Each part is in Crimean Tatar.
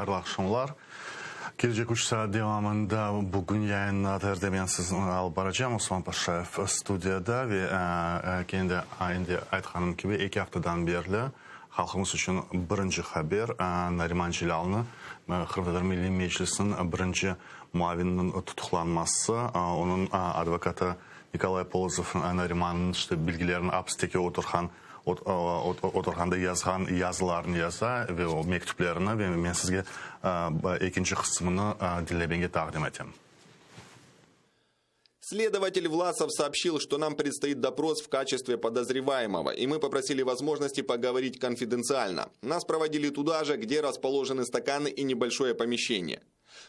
Hayırlı aqşamlar. Kelecek üç saat devamında bugün yayınnı ATRde men sizni alıp baracağım. Osman Paşayev studiyada ve kene de endi aytqanım kibi, eki aftadan berli halqımız içün birinci haber, Nariman Celâlnı, Qırımtatar Milliy Meclisiniñ birinci muavininiñ tutuqlanması, onıñ advokatı Nikolay Polozov Narimannıñ işte bilgilerini apsteki oturğan oturğanda yazğan yazılarını yaza ve o mektüplerini ve men sizge ekinci qısmını diñlemege taqdim etem. Следователь Власов сообщил, что нам предстоит допрос в качестве подозреваемого, и мы попросили возможности поговорить конфиденциально. Нас проводили туда же, где расположены стаканы и небольшое помещение.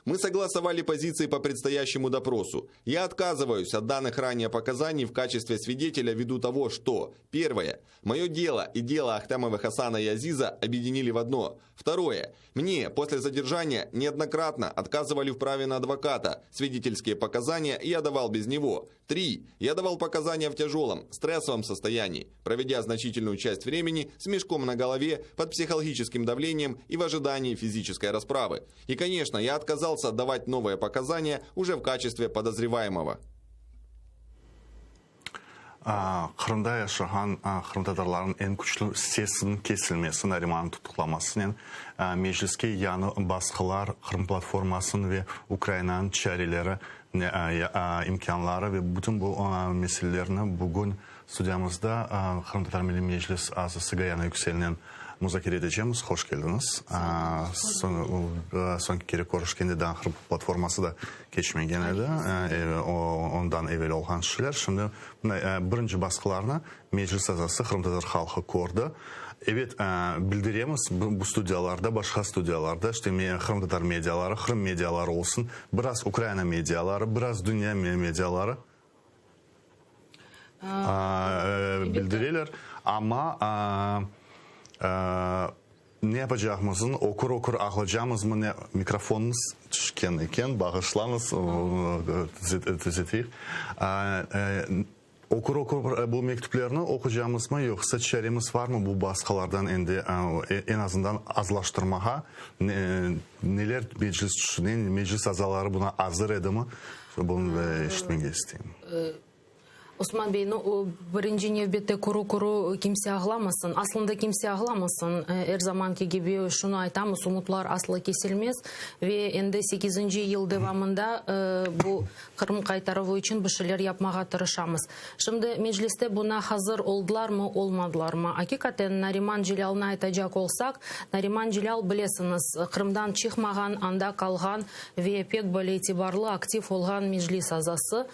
Мы согласовали позиции по предстоящему допросу. Я отказываюсь от данных ранее показаний в качестве свидетеля ввиду того, что Первое. Мое дело и дело Ахтямова Хасана и Азиза объединили в одно. Второе. Мне после задержания неоднократно отказывали в праве на адвоката. Свидетельские показания я давал без него. Три. Я давал показания в тяжелом, стрессовом состоянии, проведя значительную часть времени с мешком на голове, под психологическим давлением и в ожидании физической расправы. И, конечно, я отказался давать новые показания уже в качестве подозреваемого. Qırımda yaşağan qırımtatarlarnıñ eñ küçlü sesiniñ kesilmesi, Narimannıñ tutuqlamasınen Mecliske yañı basqılar, Qırım platformasınıñ ve Ukrainanıñ çareleri, imkânları ve bütün bu meselelerni bugün studiyamızda Qırımtatar Milliy Meclis azası Gayana Yükselnen muzakere etecemiz. Hoş keldiñiz. Soñki kere körüşkende daa Qırım platforması da keçmegen edi, ondan evel olğan şeyler. Şimdi birinci basqılarnı Meclis azası, qırımtatar halqı kördi. Ebet, bildiremiz, bu studiyalarda, başqa studiyalarda, işte, qırımtatar mediaları, Qırım mediaları olsun, biraz Ukraina mediaları, biraz dünya mediaları bildireler, amma Ne yapacaqmızın, okur-okur ağlacamızmı ne, mikrofonımız tüşken eken, bağışlañız, tüzeteyik. Okur-okur bu mektüplerni oqucamızmı, yoqsa çaremiz varmı bu basqılardan endi eñ azından azlaştırmağa, neler Meclis tüşüne, Meclis azaları buna azır edimi, bunı da eşitmege isteyim. Osman bey, nu, birinci nevbette kuru-kuru kimse ağlamasın. Aslında kimse ağlamasın. Er zamanki kibi şunı aytamız, umutlar asla kesilmez. Ve endi sekizinci yıl devamında bu Qırım qaytaruvı içün bir şeyler yapmağa tırışamız. Şimdi Mecliste buna hazır oldılarmı, olmadılarmı? Aqiqaten, Nariman Celâlnı aytacaq olsaq, Nariman Celâl, bilesiñiz, Qırımdan çıqmağan, anda qalğan ve pek böyle itibarlı, aktiv olğan Meclis azası.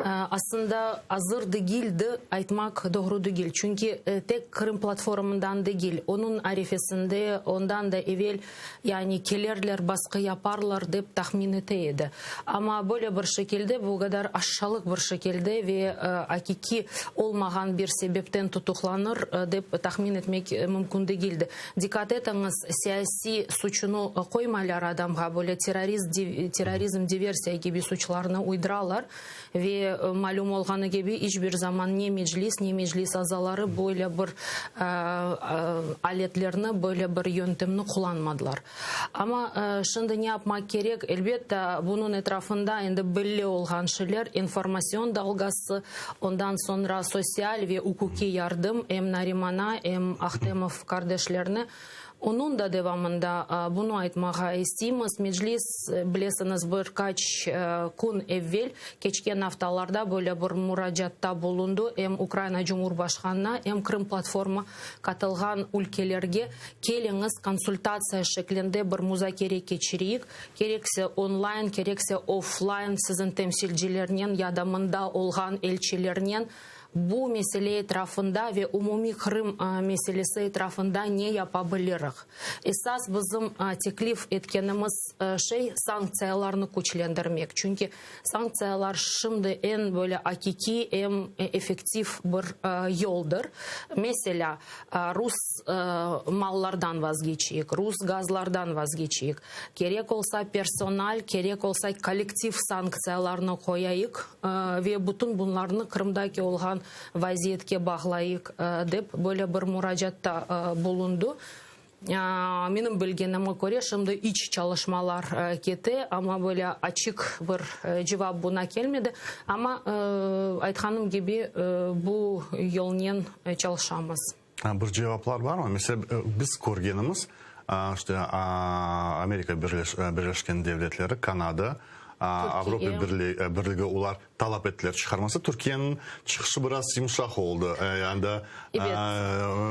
Aslında azır degildi aytmaq doğru degil, çünki tek Qırım platformından degil, onıñ arefesinde, ondan da evel, yani kelerler, basqı yaparlar dep tahmin ete edi. Amma böyle bir şekilde, bu qadar aşşalıq bir şekilde ve aqiqiy olmağan bir sebepten tutuqlanır dep tahmin etmek mümkün degildi. Diqqat etiñiz, siyasiy suçunı qoymaylar adamğa, böyle terrorist, terrorizm, diversiya kibi suçlarnı uyduralar ve malüm olğanı kibi, iç bir zaman ne Meclis, ne Meclis azaları böyle bir aletlerni, böyle bir yöntemni qullanmadılar. Amma şimdi ne yapmaq kerek? Elbette, bunıñ etrafında endi belli olğan şeyler, informasyon dalgası, ondan soñra sosyal ve uquqiy yardım em Narimana, em Ahtemov qardeşlerine. Onıñ da devamında bunı aytmağa isteymiz, Meclis, bilesiñiz, bir qaç kün evvel, keçken aftalarda böyle bir muracaatta bulundı, em Ukraina Cumhurbaşqanına, em Krım platforma qatılğan ülkelerge, Keliñiz, konsultatsiya şeklinde bir muzakere keçireyik, kerekse onlayn, kerekse oflayn siziñ temsilcilernen ya da mında olğan elçilernen bu mesele etrafında ve umumiy Qırım meselesi etrafında ne yapa biliriq? Esas bizim teklif etkenimiz şey, sanktsiyalarnı küçlendirmek, çünki Sanktsiyalar şimdi eñ böyle aqiqiy, em effektiv bir yoldır. Meselâ, rus mallardan vazgeçeyik, rus gazlardan vazgeçeyik, kerek olsa personal, kerek olsa kollektiv sanktsiyalarnı qoyayıq ve bütün bunlarnı Qırımdaki olğan vaziyetke bağlayıq, dep böyle bir muracaatta bulundı. Menim bilgenime köre, şimdi iç çalışmalar kete, amma böyle açıq bir cevap buña kelmedi. Amma, aytqanım kibi, bu yolnen çalışamız. Bir cevaplar barmı? Meselâ, biz körgenimiz, işte, Amerika Birleşken Devletleri, Kanada, Avropa Birligi, olar talap ettiler çıqarması. Türkiyeniñ çıqışı biraz yımşaq oldı. Anda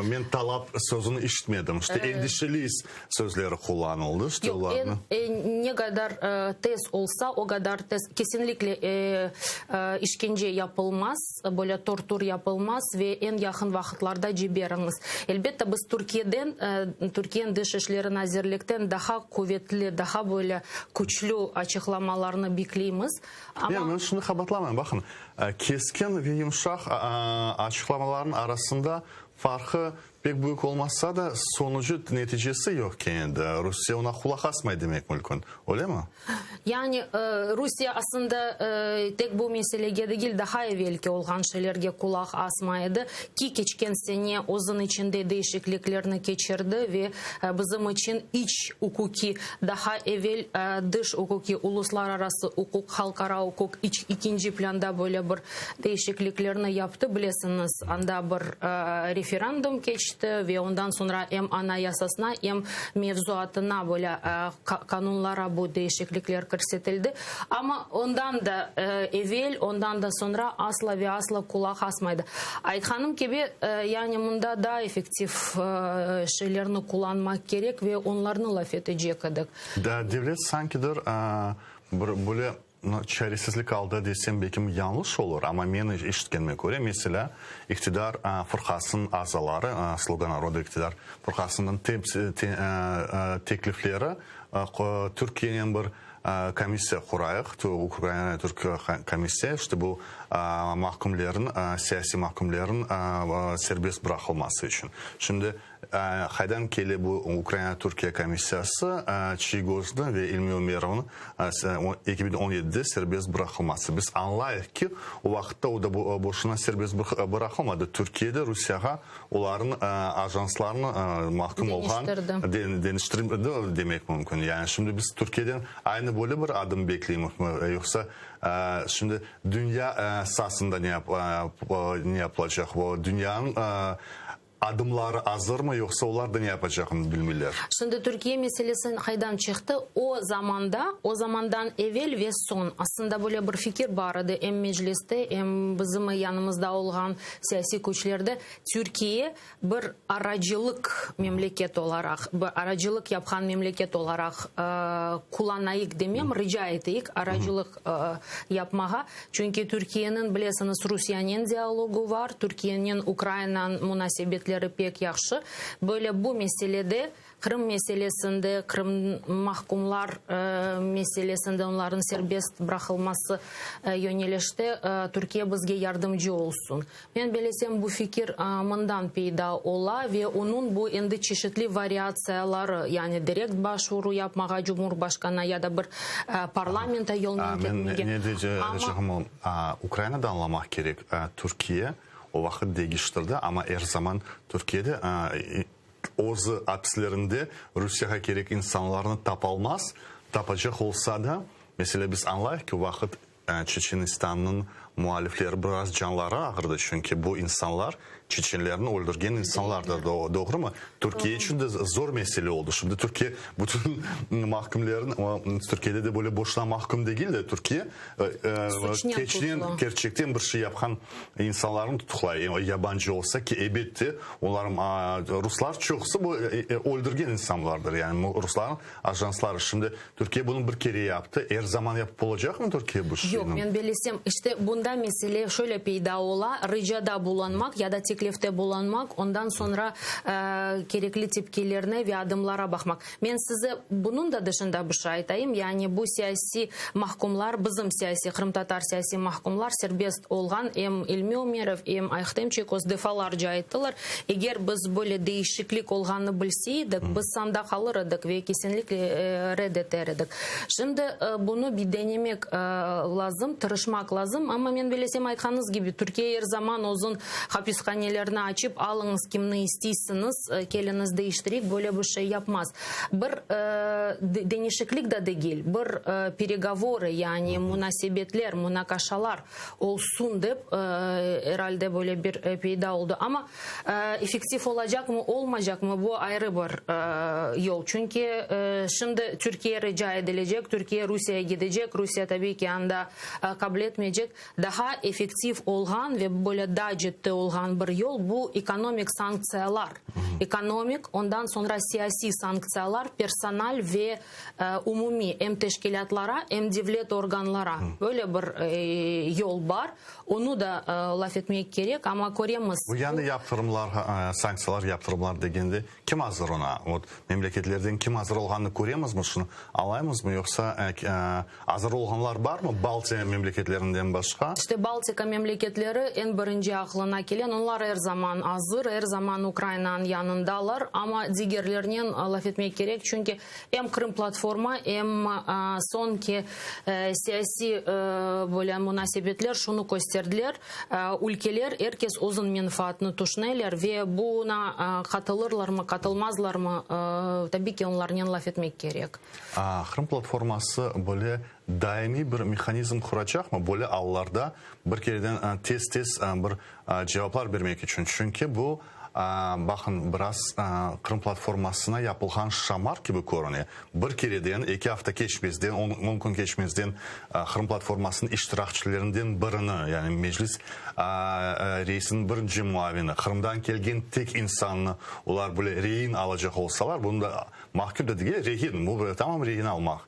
men talap sözüni işitmedim. İşte, endişeliyiz sözleri qullanıldı. İşte, olarnı. Ne qadar tez olsa, o qadar tez. Kesinlikle işkence yapılmaz, böyle tortur yapılmaz ve eñ yaqın vaqıtlarda ciberiñiz. Elbette, biz Türkiyeden, Türkiyeniñ Dış işleri nazirlikten daha quvetli, daha böyle küçlü açıqlamalarnı bekleymiz. Amma. Men şunı qabaatlamayım, baqın, keskin ve yımşaq açıqlamalarnıñ arasında farqı pek büyük olmasa da, sonucu, neticesi yoq kene de. Rusiye oña qulaq asmay demek mümkün, öylemi? Yani, Rusiye aslında tek bu meselege degil, daha evelki olğan şeylerge qulaq asmay edi, ki keçken sene özüniñ içinde değişikliklerni keçirdi ve bizim içün iç uquqiy, daha evel dış uquqiy, uluslararası uquq, halqara uquq iç ikinci planda böyle bir değişikliklerni yaptı, bilesiñiz, anda bir referendum keçti ve ondan soñra em Anayasasına, em mevzuatına böyle qanunlara bu değişiklikler kirsetildi. Amma ondan da evel, ondan da soñra asla ve asla qulaq asmaydı. Aytqanım kibi, yani mında daa effektiv şeylerni qullanmaq kerek ve onlarnı laf etecek edik. Da devlet sankidir bir böyle çaresizlik alda desem belkim yañlış olur, amma men eşitkenime köre, meselâ, iqtidar fırqasınıñ azaları, Sluga naroda iqtidar fırqasınıñ teklifleri Türkiyenen bir Komissiya qurayıq, Ukraina-Türk komissiya, işte bu mahkümlerin, siyasiy mahkümlerin serbest bıraqılması içün. Şimdi qaydan kele bu Ukraina-Türkiye komissiyası, Çiygoznı ve İlmi Ümerovnı 2017-de serbest bıraqılması. Biz añlayıq ki, o vaqıtta o da boşuna serbest bıraqılmadı, Türkiye de Rusiyağa Olarnıñ ajanslarını mahküm olğan deñiştirdi demek mümkün. Yani şimdi biz Türkiyeden aynı böyle bir adım bekleymiz, yoqsa şimdi dünya sasında ne yapılacaq? Dünyanıñ adımları azırmı, yoqsa olar da ne yapacağını bilmeyler? Şimdi Türkiye meselesi qaydan çıqtı? O zamanda, o zamandan evel ve soñ aslında böyle bir fikir bar edi em Mecliste, em bizim yanımızda olğan Siyasiy küçlerde Türkiye bir aracılıq memleket olaraq, bir aracılıq yapqan memleket olaraq qullanayıq demem, rica eteyik aracılıq yapmağa. Çünki Türkiyeniñ, bilesiñiz, Rusiyanen dialogu var, Türkiyenen Ukrayinañ munasebetleri pek yahşı. Böyle bu meselede Qırım meselesinde, Qırım mahkumlar meselesinde, onlarnıñ serbest bıraqılması yönelişte Türkiye bizge yardımcı olsun. Men belesem, bu fikir mından peyda ola ve onıñ bu endi çeşitli variatsiyaları, yani direkt başvuru yapmağa Cumhurbaşqanına ya da bir parlamento yolnen ketmege. Men ne diyecegim, Ukraina da añlamaq kerek, Türkiye o vaqıt degiştirdi, amma er zaman Türkiyede Özü apislerinde Rusiyağa kerek insanlarnı tapalmaz, tapacaq olsa da, meselâ, biz añlayıq ki, o vaqıt Çeçenistannıñ mualifleri biraz canları ağırdı, çünki bu insanlar çeçenlerni öldürgen insanlardır, doğrumı? Türkiye içün de zor mesele oldı. Şimdi Türkiye bütün mahkümlerin, Türkiyede de böyle boşuna mahküm degil de, Türkiye keçnen kerçekten bir şey yapqan insanlarnı tutuqlay, yabancı olsa ki, elbette, olar, ruslar çoqusı bu öldürgen insanlardır, yani ruslarnıñ ajansları. Şimdi Türkiye bunı bir kere yaptı, er zaman yapıp olacaqmı Türkiye bu şeyni? Yoq, men bellesem, işte bunda mesele şöyle peyda ola, ricada bulunmaq ya da teklifte bulunmaq, ondan soñra kerekli tepkilerine ve adımlara baqmaq. Men size bunıñ da dışında bir şey aytayım, yani bu siyasiy mahkumlar, bizim siyasiy, qırımtatar siyasiy mahkumlar serbest olğan, em İlmi Ümerov, em Ayhtem Çiygoz defalarca ayttılar, eger biz böyle değişiklik olğanını bilseydik, biz sanda qalır edik ve kesinlikle red eter edik. Şimdi bunı bir denemek. lazım, tırışmaq lazım. Amma men bilesem, aytqanıñız kibi, Türkiye er zaman özüñ hapishanelerni açıp, alıñız kimni isteysiñiz, keliñiz değiştireyik, böyle bir şey yapmaz. Bir deñişiklik da degil, bir peregovorı, yani munasebetler, munaqaşalar olsun dep, er alde böyle bir peyda oldı. Amma effektiv olacaqmı, olmaycaqmı, bu ayrı bir yol. Çünki şimdi Türkiye rica edilecek, Türkiye Rusiyege gidecek, Rusiye tabiiy ki anda qabul etmeycek. Daha effektiv olğan ve böyle daa ciddi olğan bir yol, bu ekonomik sanktsiyalar. Ekonomik, ondan soñra siyasiy sanktsiyalar, personal ve umumiy, em teşkilâtlara, em devlet organlara. Böyle bir yol bar. Onı da laf etmek kerek, amma köremiz. Bu yañı yaptırımlar, sanktsiyalar, yaptırımlar degende, kim azır oña? Vot, memleketlerden kim azır olğanını köremizmi, şunı añlaymızmı, yoqsa azır olğanlar barmı, Baltiya memleketlerinden başqa? İşte, Baltika memleketleri eñ birinci aqlına kelen, onlar er zaman azır, er zaman Ukrainanıñ yanındalar, amma digerlernen laf etmek kerek, çünki Em Qırım platforma, em soñki siyasiy böyle munasebetler şunı kösterdiler, ülkeler er kes özüniñ menfaatını tüşüneler ve buña qatılırlarmı, qatılmazlarmı, tabiy ki, onlarnen laf etmek kerek. Qırım platforması böyle daimiy bir mehanizm quracaqmı, böyle allarda bir kereden tez-tez bir cevaplar bermek içün? Çünki bu Baqın, biraz Qırım platformasına yapılğan şamar kibi körüne. Bir kereden, eki afta keçmezden, on kün keçmezden Qırım platformasınıñ iştirakçilerinden birini, yani Meclis reisiniñ birinci muavini, Qırımdan kelgen tek insannı olar böyle rein alacaq olsalar, bunı da mahküm de degil, rehin, bu tamam rehin almaq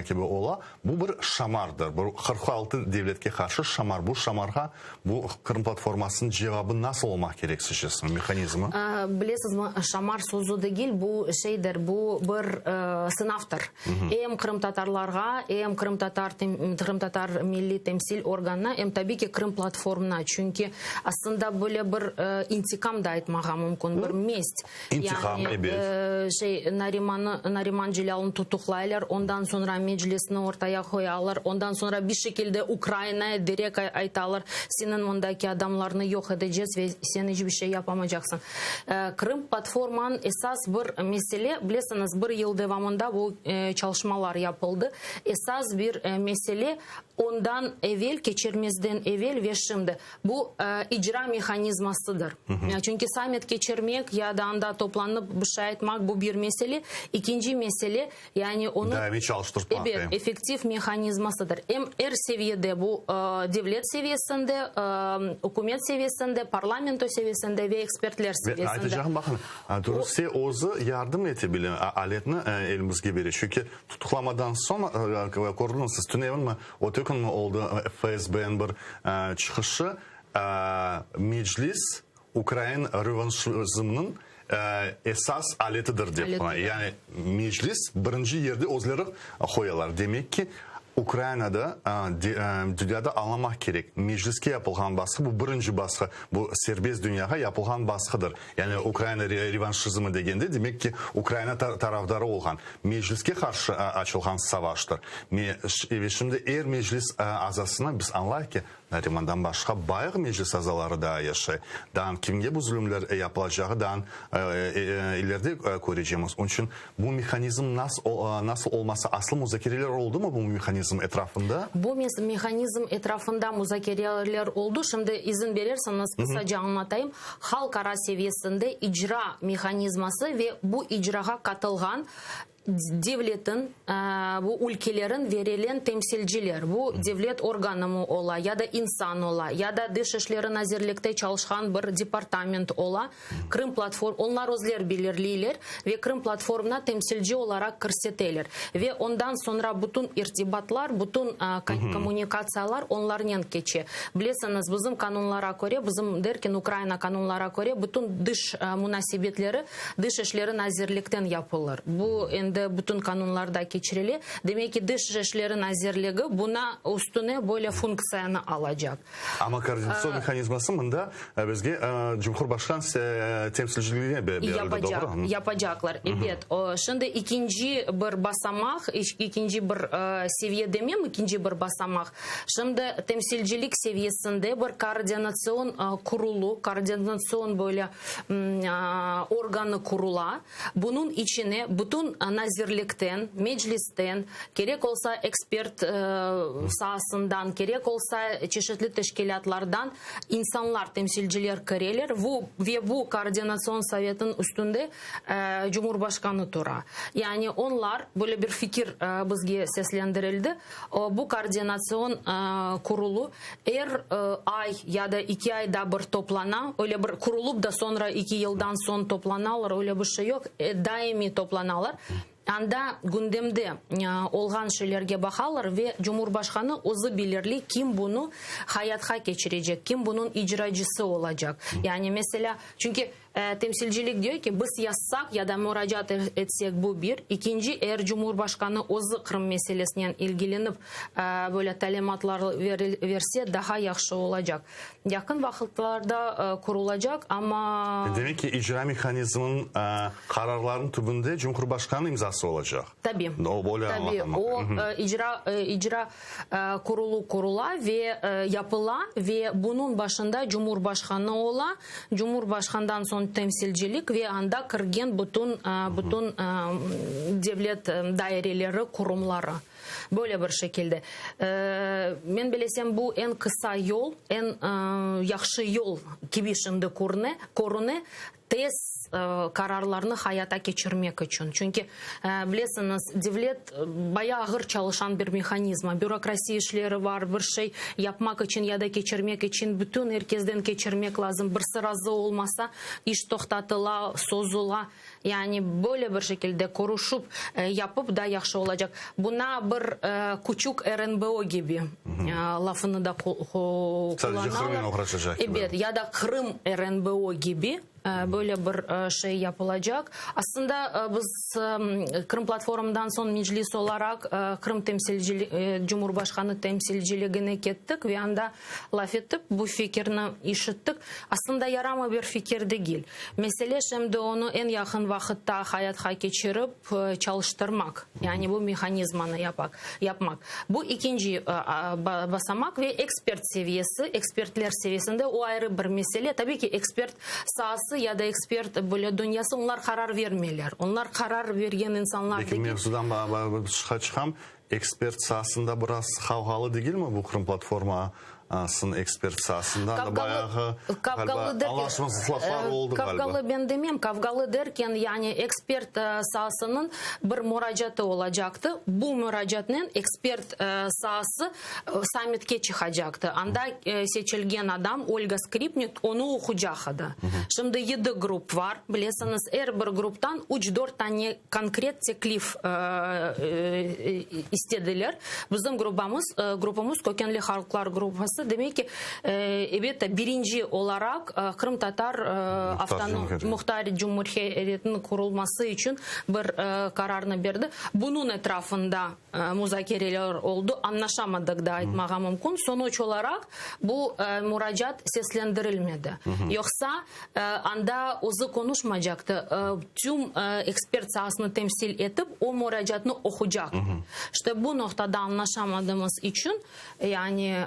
kibi ola. Bu bir şamardır, bir 46 devletke qarşı şamar. Bu şamarğa bu Qırım platformasınıñ cevabı nasıl olmaq kerek sizcesine, mehanizmi? Bilesizmi, şamar sözü degil, bu şeydir, bu bir sınavtır. Em qırımtatarlarğa, em qırımtatar qırımtatar milliy temsil organına, em tabiy ki Qırım platformına. Çünki aslında böyle bir intiqam da aytmağa mümkün, bir mest. İntiqam, Yani, ebet. şey, Narimanı, Nariman Celâlnı tutuqlaylar, ondan soñra Meclisni ortaya qoyalar, ondan soñra bir şekilde Ukrainaya direkt aytalar, seniñ mındaki adamlarnı yoq edecez ve sen iç bir şey yapamacaqsıñ. Qırım platformanıñ esas bir mesele, bilesiñiz, bir yıl devamında bu çalışmalar yapıldı, esas bir mesele, ondan evel, keçirmezden evel ve şimdi. Bu, icra mehanizmasıdır. Çünki sammit keçirmek ya da anda toplanıp bir şey aytmaq, bu bir mesele. İkinci mesele, yani onı, Daimiy çalıştırtmaq, ebet, effektiv mehanizmasıdır. Em er seviyede, bu devlet seviyesinde, ükümet seviyesinde, parlamento seviyesinde ve ekspertler Ve seviyesinde. aytacağım, baqın, Rusiye özü yardım ete bile, aletni elimizge bere. Çünki tutuqlamadan soñ, kördiñiz siz, tünevinmi, Öte künmi oldı FSBniñ bir çıqışı, Meclis ukrain revanşizminiñ esas aletidir dep. Yani Meclis birinci yerde özleri qoyalar. Demek ki, Ukrainada, dünyada añlamaq kerek, Mecliske yapılğan basqı, bu birinci basqı, bu serbest dünyağa yapılğan basqıdır. Yani Ukraina revanşizmi degende, demek ki, Ukraina tarafdarı olğan Mecliske qarşı açılğan savaştır. Ve şimdi er Meclis azasına biz añlayıq ki, Narimandan başqa bayağı Meclis azaları daa yaşay. Daa kimge bu zulümler yapılacağı daa ileride körecemiz. Onıñ içün bu mehanizm nasıl olması, aslı muzakereler oldumı bu mehanizm etrafında? Bu mehanizm etrafında muzakereler oldı. Şimdi izin berersiñiz, qısaca añlatayım. Halqara seviyesinde icra mehanizması ve bu icrağa qatılğan devletin, bu ülkelerin verilen temsilciler, bu devlet organımı ola, ya da insan ola, ya da Dış işleri nazirlikte çalışqan bir departament ola, Krım platform, onlar özler belirleyler ve Krım platformına temsilci olaraq kirseteler. Ve ondan soñra bütün irtibatlar, bütün kommunikatsiyalar onlarnen keçe. Bilesiñiz, bizim qanunlara köre, bizim derken Ukraina qanunlara köre, bütün dış munasebetleri Dış işleri nazirlikten yapılır. Bu endi. endi bütün qanunlarda keçirile. Demek ki, Dış işleri nazirligi buna üstüne böyle funktsiyanı alacaq. Amma koordinatsion mehanizması mında bizge Cumhurbaşqan temsilciligine berildi, doğru? Yapacaqlar, ebet. Şimdi ekinci bir basamaq, ekinci bir seviye demem, ekinci bir basamaq. Şimdi temsilcilik seviyesinde bir koordinatsion qurulu, koordinatsion böyle organı qurula. Bunıñ içine bütün nazirlikten, meclisten, kerek olsa ekspert saasından, kerek olsa çeşitli teşkilâtlardan insanlar, temsilciler kireler ve bu koordinatsion sovetniñ üstünde Cumhurbaşqanı tura. Yani onlar, böyle bir fikir bizge seslendirildi, bu koordinatsion qurulu Er ay ya da iki ayda bir toplana, öyle bir qurulıp da soñra iki yıldan soñ toplanalar, öyle bir şey yoq, daimiy toplanalar. Anda gündemde olğan şeylerge baqalar ve Cumhurbaşqanı özü belirley, kim bunı hayatqa keçirecek, kim bunıñ icracısı olacaq. Yani, meselâ, çünki Temsilcilik diyor ki, biz yazsaq ya da muracaat etsek, bu bir. İkinci, eğer Cumhurbaşqanı özü Qırım meselesinen ilgilenip, böyle talimatlar verse, daha yahşı olacaq. Yaqın vaqıtlarda qurulacaq, amma. Demek ki, icra mehanizminiñ qararlarınıñ tübünde Cumhurbaşqanınıñ imzası olacaq. Tabi, tabi, o icra, icra Qurulu qurula ve yapıla ve bunıñ başında Cumhurbaşqanı ola, Cumhurbaşqandan soñ temsilcilik ve anda kirgen bütün, bütün devlet daireleri, qurumları. Böyle bir şekilde. Men bilesem, bu eñ qısa yol, eñ yahşı yol kibi şimdi körüne, körüne. Tez qararlarnı hayata keçirmek içün. Çünki, bilesiñiz, devlet bayağı ağır çalışan bir mehanizma, bürokrasiya işleri bar, bir şey yapmaq içün ya da keçirmek içün bütün er kesden keçirmek lazım, birisi razı olmasa, iş toqtatıla, sozula. Yani böyle bir şekilde körüşip yapıp da yahşı olacaq. Buna bir küçük RNBO kibi lafını da qullanalır. Ebet, ya da Qırım RNBO kibi böyle bir şey yapılacaq. Aslında biz Qırım platformından soñ Meclis olaraq Qırım Cumhurbaşqanı temsilciligine kettik ve anda laf etip, bu fikirni işittik. Aslında yaramay bir fikir degil. Mesele şimdi onı eñ yaqın vaqıtta hayatqa keçirip çalıştırmaq, yani bu mehanizmanı yapmaq. Bu ekinci basamaq ve ekspert seviyesi, ekspertler seviyesinde o ayrı bir mesele. Tabiy ki, ekspert saası ya da ekspert böyle dünyası, onlar qarar vermeyler. Onlar qarar bergen insanlar degil. Lâkin mevzudan çıqam, Ekspert saasında biraz qavğalı degilmi bu Qırım platformasınıñ ekspert saasında da bayağı ğaliba añlaşmazlıqlar oldı ğaliba. Qavğalı ben demem, qavğalı derken yani ekspert saasınıñ bir muracaatı olacaqtı, bu muracaatnen ekspert saası sammitke çıqacaqtı, anda seçilgen adam Olga Skripnik onı oqucaq edi. Şimdi yedi grup var, bilesiñiz, er bir gruptan üç-dört tane Konkret teklif istediler. Bizim gruppamız, gruppamız Kökenli halqlar gruppası, demek ki, elbette, birinci olaraq qırımtatar avtonom muhtar cumhuriyetiniñ qurulması içün bir qararnı berdi. Bunıñ etrafında muzakereler oldı, añlaşamadıq da aytmağa mümkün. Sonuç olaraq bu muracaat seslendirilmedi. Yoqsa anda özü qonuşmacaqtı, tüm ekspert saasını temsil etip, o muracaatnı oqucaqtı. İşte bu noqtada añlaşamadığımız içün, yani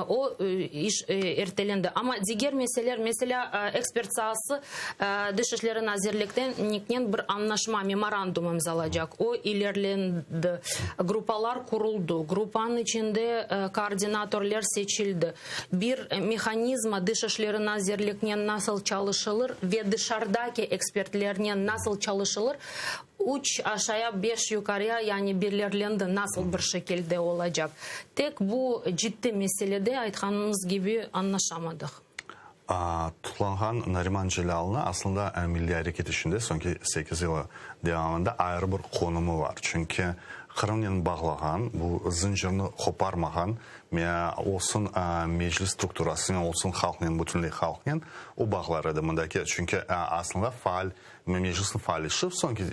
o iş ertelendi. Amma diger meseleler, meselâ, ekspert saası Dış işleri nazirliknen bir añlaşma, memorandum imzalacaq. O ilerlendi. Gruppalar quruldı. Gruppanıñ içinde koordinatorlar seçildi. Bir mehanizma Dış işleri nazirliknen nasıl çalışılır ve dışardaki ekspertlernen nasıl çalışılır, üç aşaya, beş yuqarıya, yani belirlendi, nasıl bir şekilde olacaq. Tek bu ciddi meselede, aytqanıñız kibi, añlaşamadıq. Tutuqlanğan Nariman Celâlnı aslında milliy areket içinde soñki sekiz yılı devamında ayrı bir qonumı bar. Çünki. Qırımnen bağlağan, bu zıncırnı qoparmağan, olsun Meclis strukturasınen, olsun halqnen, bütünley halqnen o bağlar edi mındaki. Çünki aslında faal, Meclisniñ faal işi soñki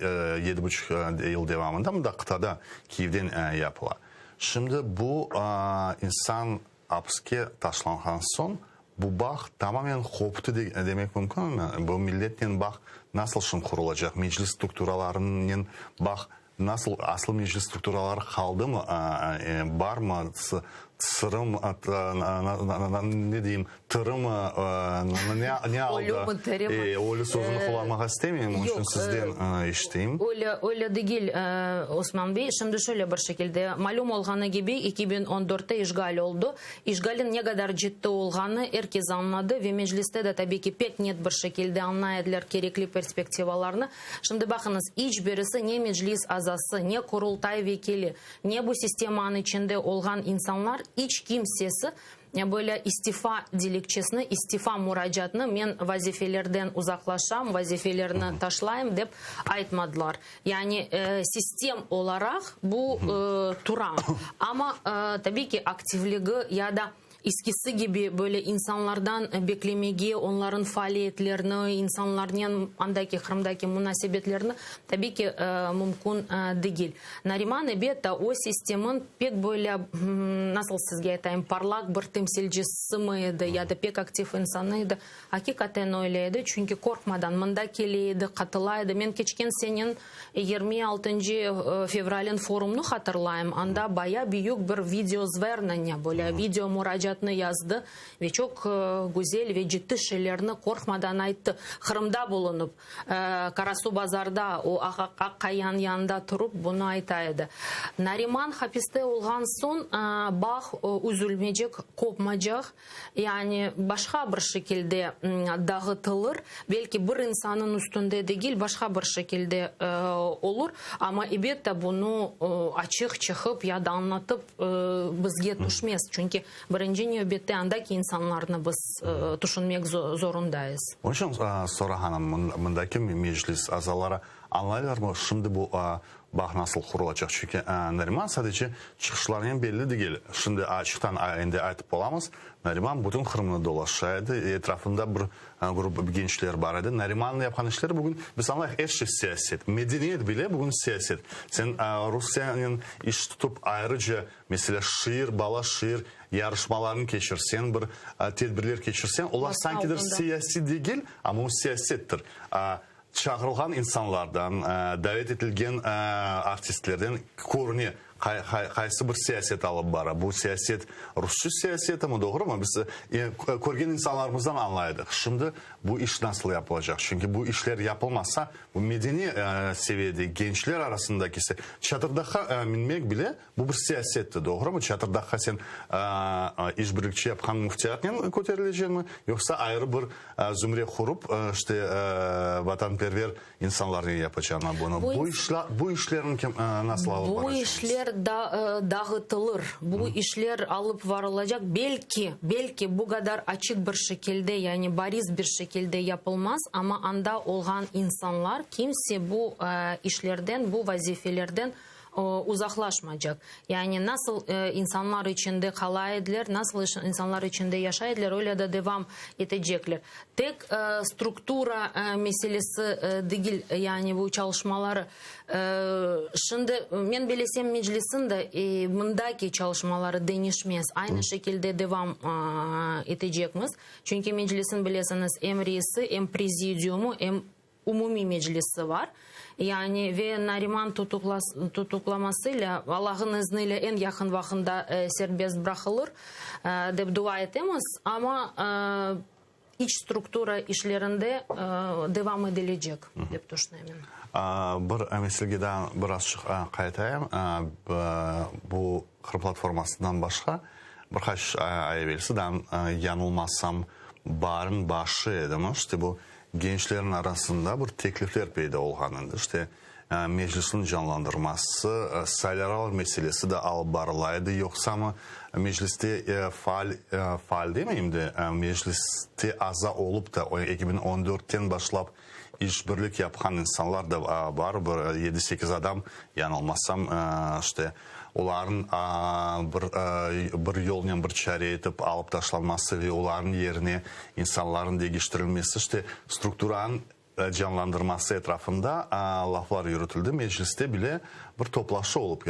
yedi buçuq yıl devamında mında qıtada, Kiyevden yapıla. Şimdi bu insan apiske taşlanğan soñ bu bağ tamamen qoptı demek mümkünmi? Bu milletnen bağ nasıl şimdi qurulacaq? Meclis strukturalarınen bağ Nasıl, asıl meclis strukturaları qaldımı, barmı, sırım, ne deyim, tırımı, ne aldı? Ölümi, tirimi? Ölü sözüni qullanmağa istemeyim, onıñ içün sizden eşiteyim. Öyle, öyle degil, Osman bey. Şimdi şöyle bir şekilde, malüm olğanı kibi, 2014-te işğal oldı. İşğalin ne qadar ciddi olğanı er kes añladı ve mecliste de, tabiy ki, pek net bir şekilde añlay ediler kerekli perspektivalarnı. Şimdi baqıñız, iç birisi ne Meclis azası, ne Qurultay vekili, ne bu sistemanıñ içinde olğan insanlar, iç kimsesi böyle istifa dilekçesini, istifa muracaatını, men vazifelerden uzaqlaşam, vazifelerni taşlayım, dep aytmadılar. Yani sistem olaraq bu tura. Amma, tabiy ki, aktivligi ya da Eskisi kibi böyle insanlardan beklemege, onların faaliyetlerini, insanlarnen andaki, Qırımdaki munasebetlerini, tabiy ki, mümkün degil. Nariman, ebet, o sistemin pek böyle, nasıl sizge aytayım, parlaq bir temsilcisimi edi ya da pek aktiv insanı edi. Aqiqaten öyle edi, çünki qorqmadan mında kele edi, qatıla edi. Men keçken senen 26 fevralin forumnı hatırlayım, anda baya büyük bir video zvernenâ, böyle video muracaatnı yazdı ve çoq güzel ve ciddi şeylerni qorqmadan ayttı. Qırımda bulunıp, Qarasuvbazarda, o Aq Qayanıñ yanında turıp bunı ayta edi. Nariman hapiste olğan soñ bağ üzülmeycek, qopmacaq. Yani başqa bir şekilde dağıtılır, belki bir insannıñ üstünde degil, başqa bir şekilde olur, amma ebette bunı açıq çıqıp ya da añlatıp bizge tüşmez, çünki birinci nevbette andaki insanlarnı biz tüşünmek zorundayız. Onıñ içün sorağanım, mındaki Meclis azaları añlaylarmı şimdi bu Bağ nasıl qurulacaq? Çünki Nariman sadece çıqışlarınen belli degil. Şimdi açıqtan endi aytıp olamız, Nariman bütün Qırımnı dolaşa edi, etrafında bir grup gençler bar edi. Narimannıñ yapqan işleri bugün, biz añlayıq, er şey siyaset. Medeniyet bile bugün siyaset. Sen Rusiyenen iş tutıp, ayrıca, meselâ, şiir, bala şiir yarışmalarını keçirseñ, bir tedbirler keçirseñ, olar sankidir siyasiy degil, amma o siyasettir. Çağırılğan insanlardan, davet etilgen artistlerden körüne, qaysı bir siyaset alıp bara. Bu siyaset rusçı siyasetimi, doğrumı? Biz körgen insanlarımızdan añlaydıq. Şimdi bu iş nasıl yapılacaq? Çünki bu işler yapılmasa, bu medeniy seviyede gençler arasındaki çatırdaqqa minmek bile Bu bir siyasettir, doğrumı? Çatırdağqa sen işbirlikçi yapqan müftiyatnen köterilecekmi, yoqsa ayrı bir zümre qurıp, işte, vatanperver insanlarnen yapacaqmı bunı? Bu işler, bu işlerni kim, nasıl alıp Bu baracaqmız? işler dağıtılır, bu işler alıp varılacaq, belki, belki bu qadar açıq bir şekilde, yani bariz bir şekilde yapılmaz, amma anda olğan insanlar, kimse bu işlerden, bu vazifelerden uzaqlaşmaycaq. Yani nasıl insanlar içinde qala ediler, nasıl insanlar içinde yaşay ediler, öyle de devam etecekler. Tek struktura meselesi degil, yani bu çalışmaları. Şimdi men bilesem Meclisin de mındaki çalışmaları deñişmez, aynı şekilde devam etecekmiz. Çünki Meclisin, bilesiñiz, em reisi, em prezidiumı, em Umumiy meclisi var. Yani ve Nariman tutuqlamasıyla, Allah'ın izniyle eñ yaqın vaqında serbest bıraqılır, dep dua etemiz, amma iç struktura işlerinde devam edilecek, dep tüşünemen. Bir meselege daa birazçıq qaytayım. Bu Qırım platformasından başqa bir qaç ay evelsi, daa yañılmasam, baarniñ başı edimi, işte bu Gençlerniñ arasında bir teklifler peyda olğan endi, işte, Meclisniñ canlandırması, saylavlar meselesi de alıp barıla edi, yoqsamı Mecliste faal, faal demeyim de, Mecliste aza olıp da, 2014-ten başlap. işbirlik yapqan insanlar da bar, bir yedi-sekiz adam, yañılmasam, işte, olarnıñ bir bir yolnen, bir çare etip alıp taşlanması ve olarnıñ yerine insanlarnıñ degiştirilmesi, işte, strukturanıñ canlandırması etrafında laflar yürütildi. Mecliste bile bir toplaşuv olıp,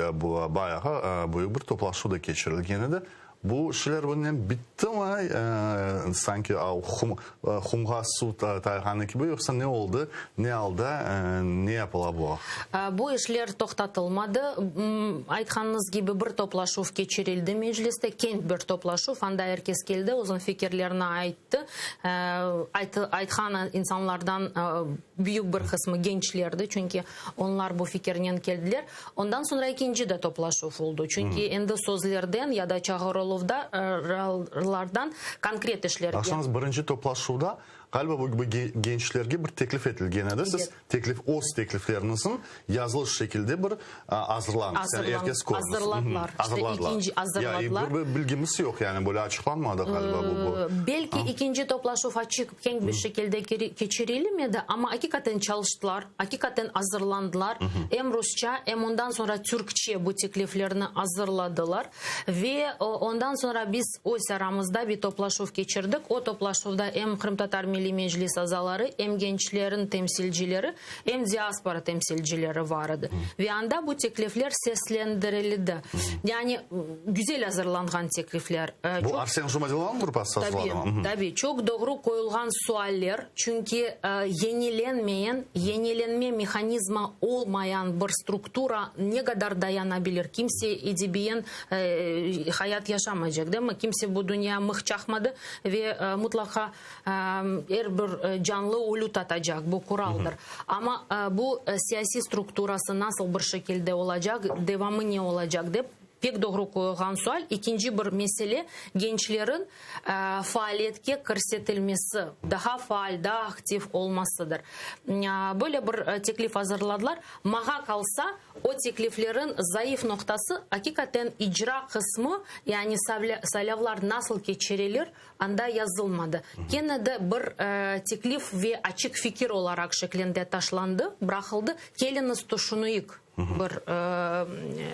bayağı büyük bir toplaşuv da keçirilgen edi. Bu şeyler bunen bittimi, sanki humğa suv tayğanı kibi, yoqsa ne oldı, ne alda, ne yapıla bu aqta? Bu işler toqtatılmadı. Aytqanıñız kibi, bir toplaşuv keçirildi mecliste, keñ bir toplaşuv, anda er kes keldi, özüniñ fikirlerini ayttı. Aytqan insanlardan büyük bir qısmı gençlerdi, çünki onlar bu fikirnen keldiler. Ondan soñra ekinci de toplaşuv oldı, çünki endi sözlerden ya da çağırıluvlardan konkret işlerge. Baqsañız, birinci toplaşuvda, ğaliba, bu gençlerge bir teklif etilgen edi. Siz teklif, öz teklifleriñizni yazılı şekilde bir azırlañız, yani er kes körsin. Azırladılar. Azırladılar. İşte ekinci azırladılar. Ya, bir bilgimiz yoq, yani böyle açıqlanmadı, ğaliba, bu. Belki ekinci toplaşuv açıq, keñ bir şekilde keçirilmedi, amma aqiqaten çalıştılar. Aqiqaten azırlandılar, em rusça, em ondan soñra türkçe bu tekliflerni azırladılar. Ve ondan soñra biz öz aramızda bir toplaşuv keçirdik. O toplaşuvda em Qırımtatar Milliy Meclis azaları, em gençlerin temsilcileri, em diaspora temsilcileri var edi. Ve anda bu teklifler seslendirildi. Yani güzel azırlanğan teklifler. Bu Arsen Jumadilovnıñ gruppası azırladı mı? Tabii, tabii. Çoq doğru qoyulğan sualler. Çünki yenilenmeyen, yenilenme mehanizma olmayan bir struktura ne qadar dayanabilir? Kimse edebiyen hayat yaşamaycaq, değil mi? Kimse bu dünya mıh çaqmadı ve mutlaqa er bir canlı ölü tatacaq, bu quraldır. Amma bu siyasiy strukturası nasıl bir şekilde olacaq, devamı ne olacaq dep Pek doğru qoyulğan sual. İkinci bir mesele, gençlerin faaliyetke kirsetilmesi, daha faal, daa aktiv olmasıdır. Böyle bir teklif azırladılar. Maña qalsa, o tekliflerin zayıf noqtası, aqiqaten icra qısmı, yani saylavlar nasıl keçirilir, anda yazılmadı. Kene de bir teklif ve açıq fikir olaraq şeklinde taşlandı, bıraqıldı, keliñiz tüşüneyik. Bir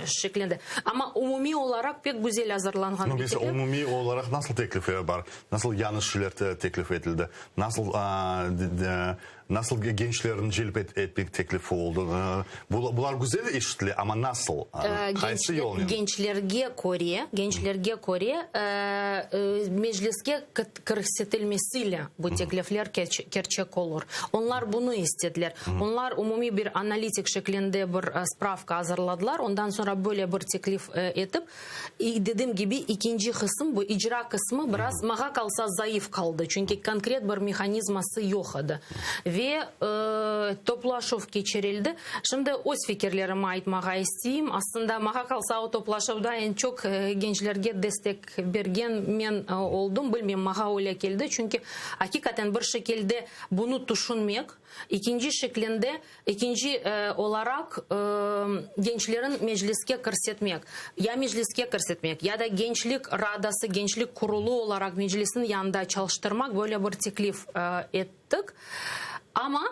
şeklinde. Amma umumiy olaraq pek güzel azırlanğan bir teklif. Umumiy olaraq nasıl teklifler bar? Nasıl yañı şeyler teklif etildi? Nasıl nasıl gençlerni celp etmek teklifi oldı? Bular güzel eşitile, amma nasıl? Qaysı yolnen? Gençlerge köre, gençlerge köre mecliske kirsetilmesiyle bu teklifler kerçek olur. Onlar bunı istediler. Onlar umumiy bir analitik şeklinde bir spravka azırladılar. Ondan soñra böyle bir teklif etip, dedim kibi, ikinci qısım, bu icra qısmı biraz, maña qalsa, zayıf qaldı, çünki konkret bir mehanizması yoq edi. Ve toplaşuv keçirildi. Şimdi öz fikirlerimi aytmağa isteyim. Aslında, maña qalsa, o toplaşuvda eñ çoq gençlerge destek Bergen men oldım, bilmem, mağa öyle keldi, çünki aqiqaten bir şekilde bunı tüşünmek, ekinci şeklinde, ekinci olaraq gençlerin mecliske kirsetmek, ya mecliske kirsetmek, ya da gençlik radası, gençlik qurulı olaraq meclisniñ yanında çalıştırmaq, böyle bir teklif ettik. Amma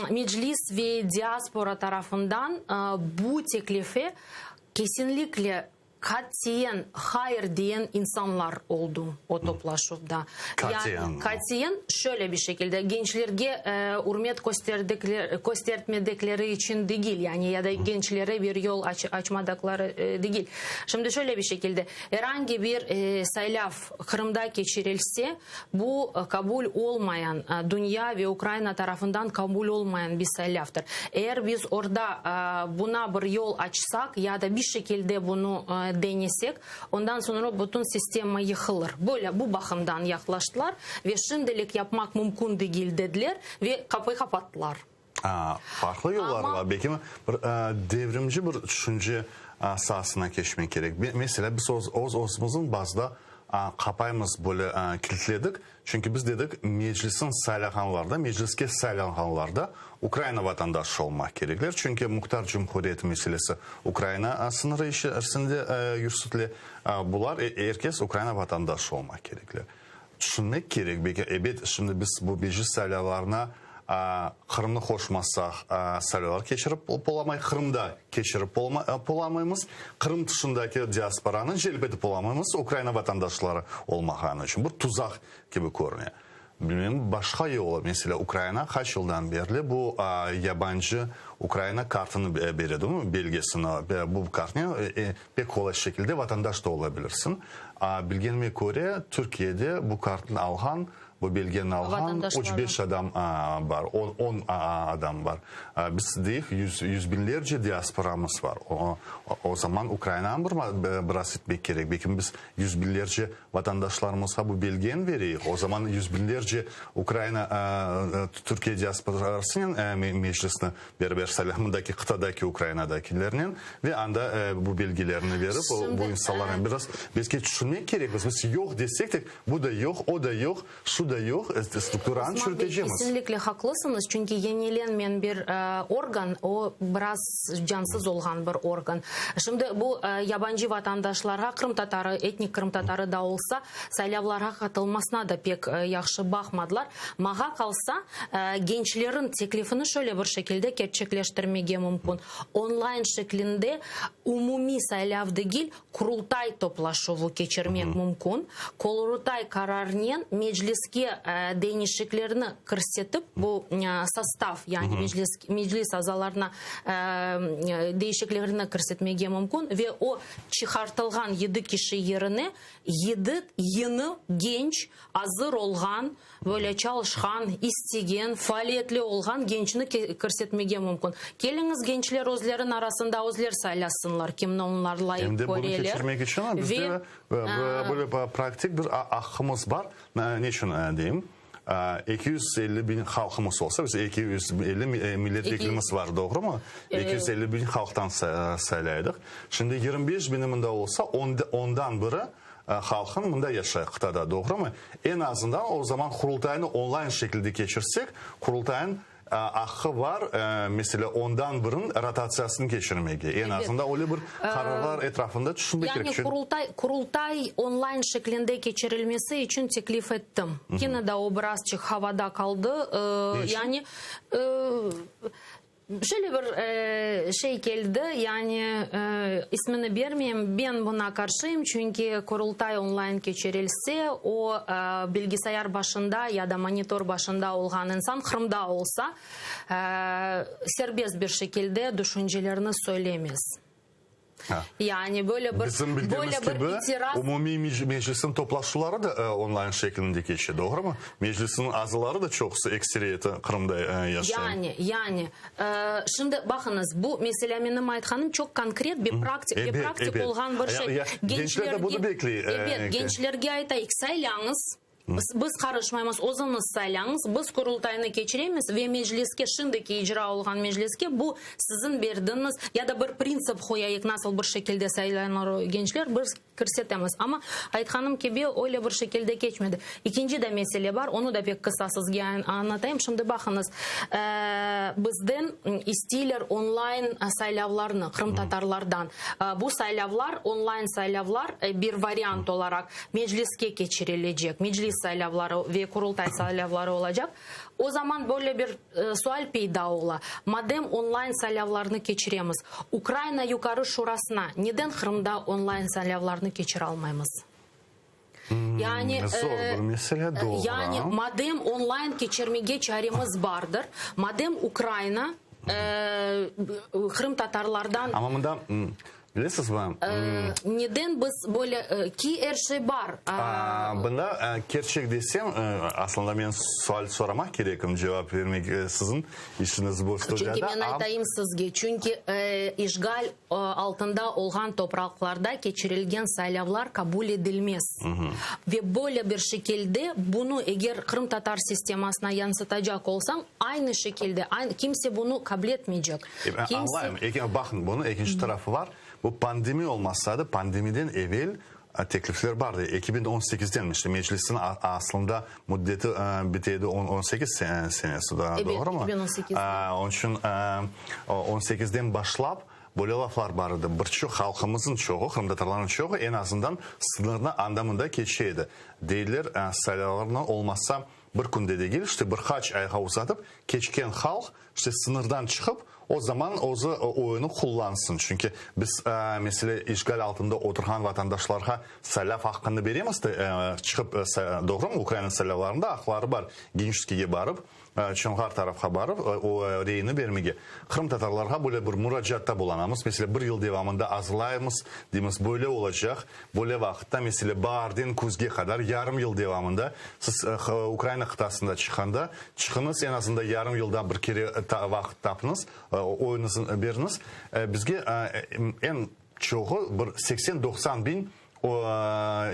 Meclis ve diaspora tarafından bu teklife kesinlikle Qatiyen hayır diyen insanlar oldu o toplaşuvda. Qatiyen. Qatiyen şöyle bir şekilde, gençlerge ürmet köstertmedikleri içün degil, yani ya da gençlere bir yol açmadıqları degil. Şimdi şöyle bir şekilde, er angi bir saylav Qırımda keçirilse, bu qabul olmayan, dünya ve Ukraina tarafından qabul olmayan bir saylavdır. Eğer biz orda buna bir yol açsaq ya da bir şekilde bunı deñesek, ondan soñra bütün sistema yıqılır. Böyle, bu baqımdan yaqlaştılar ve şimdilik yapmaq mümkün degil dediler ve qapıyı qapattılar. Farqlı yollar bar, belki bir devrimci bir tüşünce saasına keçmek kerek. Meselâ, biz öz özümüzniñ bazıda qapaymız, böyle kilitledik, çünki biz dedik, Meclisniñ saylağanlarda, Mecliske saylanğanlarda Ukraina vatandaşı olmaq kerekler, çünki Muhtar Cumhuriyeti meselesi Ukraina sıñırı içerisinde yürsetile, bular er kes Ukraina vatandaşı olmaq kerekler. Tüşünmek kerek, belki, ebet, şimdi biz bu Meclis saylavlarına. Qırımnı qoşmasaq, saylavlar keçirip olamay, Qırımda keçirip olamaymız, Qırım tışındaki diasporanı celp etip olamaymız, Ukraina vatandaşları olmağanı içün. Bir tuzaq kibi körüne. Bilmem, başqa yolu, meselâ, Ukraina qaç yıldan berli bu yabancı Ukraina kartını bere, değil mi, belgesini, bu kartnen pek qolay şekilde vatandaş da ola bilirsiñ. Bilgenime köre, Türkiyede bu kartnı alğan Bu belgeni alğan üç, beş adam bar, on adam bar. Biz deyik, yüz biñlerce diasporamız bar. O zaman Ukrainanı biraz etmek kerek. Belki biz yüz biñlerce vatandaşlarımızğa bu belgeni bereyik. O zaman yüz biñlerce Ukraina, Türkiye diasporasınen meclisni beraber saylayıq, mındaki qıtadaki Ukrainadakilernen ve anda bu belgelerni berip, bu insanlarnen biraz belki tüşünmek kerekmiz. Biz yoq desek de, Bu da yoq, o da yoq, şu da yoq, strukturanı Osman bey, çürütecemiz. kesinlikle haqlısıñız, çünki yenilenmeyen bir organ, o biraz cansız olğan bir organ. Şimdi bu yabancı vatandaşlarğa, qırımtatarı, etnik qırımtatarı da olsa, saylavlarğa qatılmasına da pek yahşı baqmadılar. Mağa qalsa, gençlerin teklifini şöyle bir şekilde kerçekleştirmege mümkün, onlayn şeklinde umumiy saylav degil, Qurultay toplaşuvı keçirmek mümkün. Qolrutay qararınen Mecliske deñişiklerni kirsetip, bu sostav, yani meclis, meclis azalarına değişiklerni kirsetmege mümkün ve o çıqartılğan yedi kişi yerine yedi yeñi genç, azır olğan, Böyle çalışqan, istegen, faaliyetli olğan gençni kirsetmege mümkün. Keliñiz, gençler özleriniñ arasında özler saylasınlar, kimni onlar layıq Em de bunı köreler. keçirmek içün bizde Ve böyle praktik bir aqqımız bar. Ne içün deyim? 250 biñ halqımız olsa, biz 250 milletvekilimiz bar, doğrumı? 250 biñ halqtan saylaydıq. Şimdi 25 biñi mında olsa, ondan biri Halqıñ mında yaşay, qıtada, doğrumı? Eñ azından o zaman Qurultaynı onlayn şekilde keçirsek, Qurultaynıñ aqqı bar, meselâ, ondan biriniñ rotatsiyasını keçirmege. Eñ azından öyle bir qararlar etrafında tüşünmek kerek. Yani Qurultay, Qurultay onlayn şeklinde keçirilmesi içün teklif ettim. Kene de o birazçıq havada qaldı. Yani Şöyle bir şey keldi, yani ismini bermeyim, ben buna qarşıyım, çünki Qurultay onlayn keçirilse, o bilgisayar başında ya da monitor başında olğan insan Qırımda olsa, serbest bir şekilde düşüncelerini söylemez. Yani böyle bir Bizim bildiğimiz böyle bir kibi, itiraz. umumiy meclisniñ toplaşuvları da onlayn şeklinde keçe, doğrumı? Meclisniñ azaları da çoqusı, ekseriyeti Qırımda yaşay. Yani, yani, şimdi baqıñız, bu meselâ menim aytqanım çoq konkret bir praktik, bir Ebet, praktik ebet. olğan bir şey. Gençler de bunı bekley. Ebet, gençlerge aytayıq, saylañız. Biz qarışmaymız, özüñiz saylañız, biz Qurultaynı keçiremiz ve Mecliske, şimdiki icra olğan Mecliske bu siziñ berdiñiz ya da bir printsip qoyayıq, nasıl bir şekilde saylanır o gençler, biz kirsetemiz. Amma, aytqanım kibi, öyle bir şekilde keçmedi. İkinci de mesele bar, onı da pek qısa sizge añlatayım. Şimdi baqıñız, bizden isteyler onlayn saylavlarnı, qırımtatarlardan. Bu saylavlar, onlayn saylavlar bir variant olaraq. Mecliske keçirilecek, Meclis saylavları ve Qurultay saylavları olacaq. O zaman böyle bir sual peyda ola, madem onlayn saylavlarnı keçiremiz, Ukraina Yuqarı Şurasına neden Qırımda onlayn saylavlarnı keçiralmaymız? Yani, Zor bir mesele, doğru. Yani, madem onlayn keçirmege çaremiz bardır, madem Ukraina qırımtatarlardan. Amma mında Bilesizmi? Neden biz böyle, ki er şey bar. Bunda kerçek desem, aslında men sual soramaq kerekim, cevap vermek siziñ işiñiz bu studiyada. Çünki men aytayım sizge, çünki işğal altında olğan topraqlarda keçirilgen saylavlar qabul edilmez. Ve böyle bir şekilde bunı eger qırımtatar sistemasına yansıtacaq olsañ, aynı şekilde, kimse bunı qabul etmeycek. Añlayım, baqıñ, bunıñ ekinci tarafı bar. Bu pandemi olmasa da, pandemiden evel teklifler bar edi. 2018-den, işte, Meclisniñ aslında müddeti bite edi 18 senesi, doğrumı? Ebet, 2018-de. Onıñ içün 18-den başlap böyle laflar bar edi. Bir çoq halqımıznıñ çoğu, qırımtatarlarnıñ çoğu eñ azından sıñırnı anda-mında keçe edi. Deyler, saylavlarnı olmasa. Bir künde degil, işte bir qaç ayğa uzatıp, keçken halq, işte sıñırdan çıqıp, o zaman özü oyunı qullansın. Çünki biz, mesele, işğal altında oturğan vatandaşlarğa saylav aqqını beremiz, çıqıp, doğrumı, Ukraina saylavlarında aqları bar, Gençskiyge barıp, Çonğar tarafqa barıp, o reyini bermege. Qırımtatarlarğa böyle bir muracaatta bulanamız. Meselâ, bir yıl devamında azırlaymız, deymiz, böyle olacaq, böyle vaqıtta, meselâ, baarden küzge qadar, yarım yıl devamında siz Ukraina qıtasında çıqqanda, çıqıñız, eñ azından yarım yılda bir kere vaqıt tapıñız, oyuñıznı beriñiz. Bizge eñ çoğu bir 80-90 biñ O,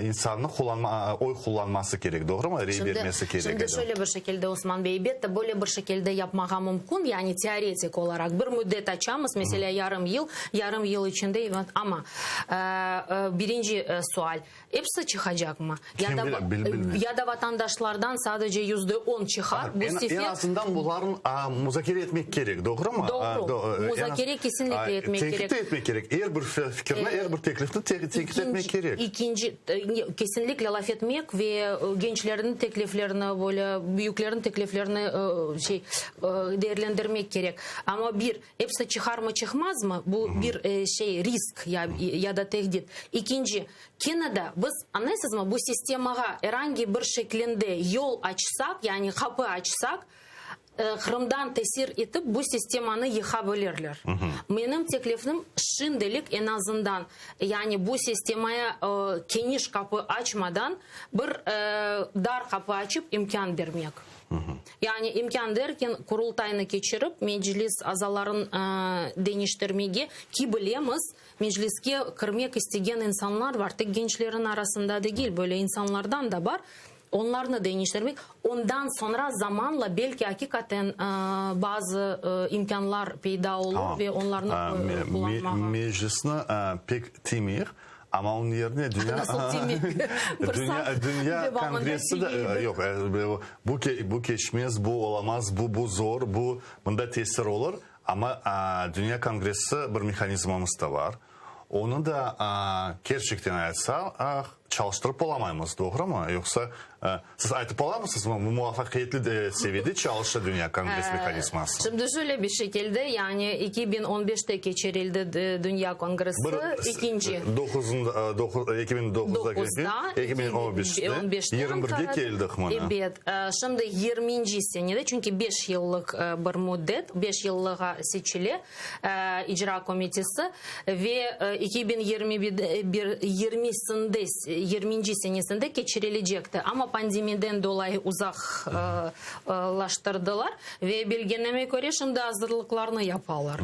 insannı qullanma, oy qullanması kerek, doğrumı? Rey bermesi kerek Şimdi edi. şöyle bir şekilde, Osman bey, elbette, böyle bir şekilde yapmağa mümkün, yani teoretik olaraq bir müddet açamız, meselâ, yarım yıl, yarım yıl içinde, amma, birinci sual, episi çıqacaqmı? Ya Kim da, bile, bil, bilmez. ya da vatandaşlardan sadece %10 çıqar, bu Eñ, sefer. eñ azından bularnı muzakere etmek kerek, doğrumı? Doğru, muzakere kesinlikle etmek kerek. Teñkid etmek kerek, er bir fikirni, er bir teklifni teñkid etmek kerek. İkinci, kesinlikle laf etmek ve gençlerniñ tekliflerini, böyle büyüklerniñ tekliflerini şey, değerlendirmek kerek. Amma bir, episi çıqarmı, çıqmazmı, bu bir şey, risk ya da tehdit. İkinci, kene de biz, añlaysızmı, bu sistemağa er angi bir şeklinde yol açsaq, yani qapı açsaq, Qırımdan tesir etip, bu sistemanı yıqa bilirler. Menim teklifim, şimdilik eñ azından, yani bu sistemaya keniş qapı açmadan, bir dar qapı açıp imkân bermek. Yani imkân derken, Qurultaynı keçirip, Meclis azaların deñiştirmege, ki bilemiz, Mecliske kirmek istegen insanlar bar, tek gençlerin arasında degil, böyle insanlardan da bar. Onlarnı deñiştirmek, ondan soñra zamanla belki aqiqaten bazı imkânlar peyda olur ve onlarnı qullanmağa. Meclisni pek tiymeyik, amma onıñ yerine dünya Nasıl tiymeyik? Bir saat Dünya devamında kongressi de yoq, bu keçmez, bu olamaz, bu zor, bu mında tesir olur, amma Dünya kongressi bir mehanizmamız da bar. Onı da, kerçekten aytsaq, çalıştırıp olamaymız, doğrumı? Yoqsa, siz aytıp olamısızmı, muvafaqiyetli seviyede çalışa Dünya Kongress mehanizması? Şimdi şöyle bir şekilde, yani 2015-te keçirildi Dünya Kongressi, ekinci. Doquzında, 2009-da keçti, 2015-te, 21-ge keldik mına. Ebet, şimdi yirminci senede, çünki beş yıllıq bir müddet, beş yıllığa seçile. İcra komitesi ve 2021 yirmisinde, yirminci senesinde keçirilecekti, amma pandemiden dolayı uzaqlaştırdılar ve bilgenime köre, şimdi azırlıqlarnı yapalar.